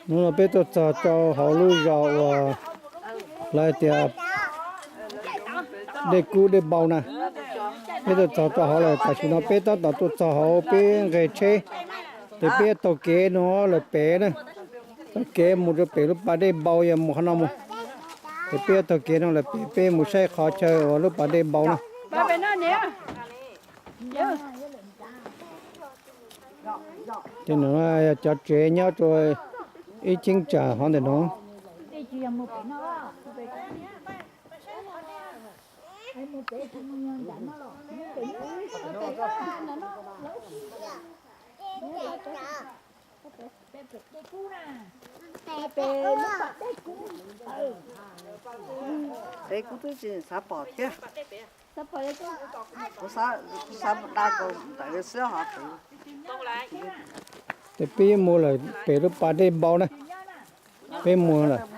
Hnub no peb tuaj txog rau hauv lub zos uas lawv tias Dej Kub Dej Npau na. Peb tuaj txog rau hauv lawm, tam sim no peb tab tom tuaj txog hauv, peb nqes tsheb, ces peb taug kev no lawm pem na. Taug kev mus rau pem lub pas Dej Npau, yog mus qhov no mus. Ces peb taug kev no lawm pem, peb mus saib qhov chaw uas lub pas Dej Npau na. Ces no yog cov tsev nyob rau ib cheeb tsam hov ntawm no. Peb kuj twb tsis xav pom thiab. Kuv xav da kaus ntawv xwb hov. Ces peb mus lawm pem lub pas Dej Npau na. Peb mus lawm.